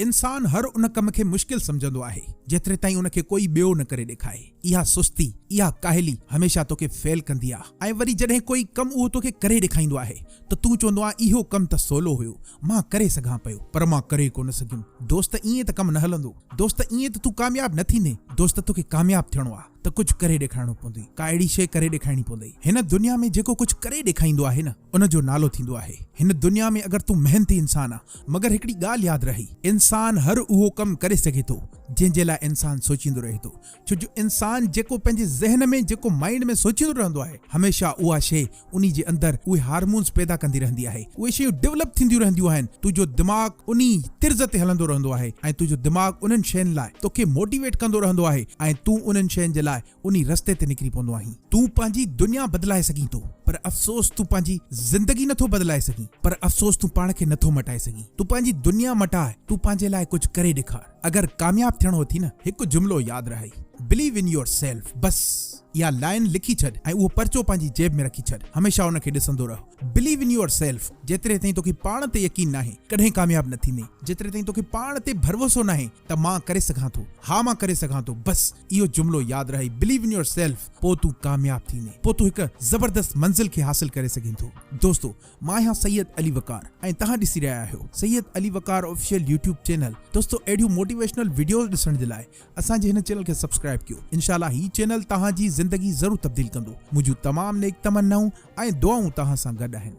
انسان هر ان ڪم کي مشڪل سمجهندو آهي، جيتري تائين ان کي ڪوئي ٻيو نه ڪري ڏيکائي. اها سستي، اها ڪاهلي هميشه توکي فيل ڪندي آ ۽ وري جڏهن ڪوئي ڪم اهو توکي ڪري ڏيکائيندو آهي ته تون چوندو آن اهو ڪم ته سولو هيو، مان ڪري سگهان پيو، پر مان ڪري ڪونه سگهيم. دوست ائين ته ڪم نه هلندو. دوست ائين ته تون ڪامياب نه ٿيندين. دوست توکي ڪامياب ٿيڻو آ ته ڪجهه ڪري ڏيکارڻو پوندئي. ڪا اهڙي شيء ڪري ڏيکارڻي پوندئي. هن دنيا ۾ جيڪو ڪجهه ڪري ڏيکائيندو آهي نه، ان جو نالو ٿيندو آهي. هن دنيا ۾ اگر تون محنتي انسان آ، مگر هڪڙي ڳالهه ياد رهي، انسان هر اهو ڪم ڪري سگهي ٿو، جنهن جي لاء انسان سوچيندو رهي ٿو. ڇو جو انسان جيڪو پنهنجي ذهن ۾ جيڪو مائينڊ ۾ سوچيندو رهندو آهي، هميشه اها شيء انهي جي اندر اهي هارمونز پيدا ڪندي رهندي آهي، اهي شيون ڊولپ ٿينديون رهنديون آهن، تنهنجو دماغ انهي طرز تي هلندو رهندو آهي ۽ تنهنجو دماغ انهن شين لاء توکي موٽيويٽ ڪندو رهندو آهي ۽ تون انهن شين جي لاء انهي رستي تي نڪري پوندو آهين. تون پنهنجي دنيا بدلائي سگهين ٿو پر افسوس تون پنهنجي زندگي نٿو بدلائي سگهين، پر افسوس تون پاڻ کي نٿو مٽائي سگهين. تون پنهنجي دنيا مٽاء، تون پنهنجي لاء ڪجهه ڪري ڏيکار. اگر ڪامياب ٿيڻو اٿي نه، هڪ جملو ياد رهئي، Believe in yourself بس اها لائين لکي ڇڏ ۽ اهو پرچو پنهنجي جيب ۾ رکي ڇڏ، هميشه ان کي ڏسندو رهه. Believe in yourself جيتري تائين توکي پاڻ تي يقين ناهي، ڪڏهن ڪامياب نه ٿيندين. جيتري تائين توکي پاڻ تي ڀروسو ناهي ته مان ڪري سگهان ٿو، ها مان ڪري سگهان ٿو، بس اهو جملو ياد رهئي Believe in yourself پوء تون ڪامياب ٿيندين، پوء تون هڪ زبردست منزل کي حاصل ڪري سگهين ٿو. دوستو! مان آهيان سيد علي وقار ۽ توهان ڏسي رهيا آهيو Syed Ali Waqar official YouTube channel دوستو اهڙيون موٽيويشنل وڊيوز ڏسڻ جي لاء اسان جي هن چينل کي سبسڪرائب ڪيو انشاء الله هي چينل توهان جي زندگي ضرور تبديل ڪندو منهنجون تمام نيڪ تمنائون ۽ دعائون توهان سان گڏ آهن.